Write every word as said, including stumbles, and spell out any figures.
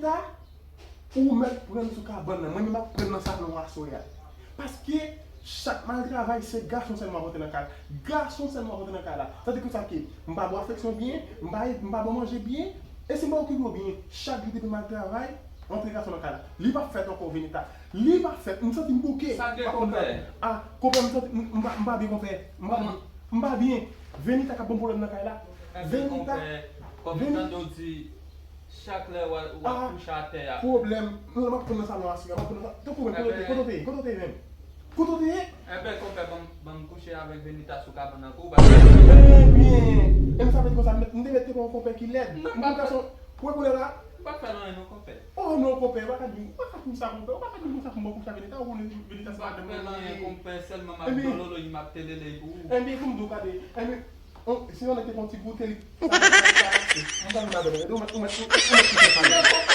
Sa, ou mèt pran l sou kabann nan. Mwen menm m ap pran l nan salon aswè a. Paske chak mal travay, se gason sèlman w ap antre nan kay la. Gason sèlman w ap antre nan kay la. Sa di konsa ke m pa ba w afeksyon byen, m pa, m pa ba w manje byen. E si m pa okipe w byen, chak jou depi mal travay, antre gason nan kay la. Li p ap fèt ankò, Venita. Li p ap fèt. M santi m bouke. Sa gen konpè? Ah, konpè, m santi m, m pa, m pa byen, konpè. M pa, m pa byen. Venita k ap ban m pwoblèm nan kay la. Venita. Konpè, konpè, tande w di chak lè w ap kouche atè a. Pwoblèm. Non, m ap pran nan salon aswè a. M ap pran nan sa. Tankou mwen, kote w te ye? Kote w te ye? Kote w te ye menm? Kote w te ye? Enben, konpè, ban m, ban m kouche avèk Venita sou kabann nan pou ou pa. Ebyen, e m sa vle di konsa, m te mete pou yon konpè ki lèd. M pou gason, pou kounye a la. Ou pa fè l anyen non, konpè. Oh non, konpè, ou pa ka di, ou pa ka di m sa, konpè. Ou pa ka di m konsa pou mwen kouche avèk Venita, ou konnen Venita se madanm mwen. M pa fè l anyen, konpè, sèlman m ap dololo, m ap telele pou ou. Ebyen, pou m di w, gade, ebyen, si yon nèg te fè yon ti goute, li, sa, sa, sa, sa, ou pa nan madanm, ou mèt, ou mèt, ou mèt kouche avèk li.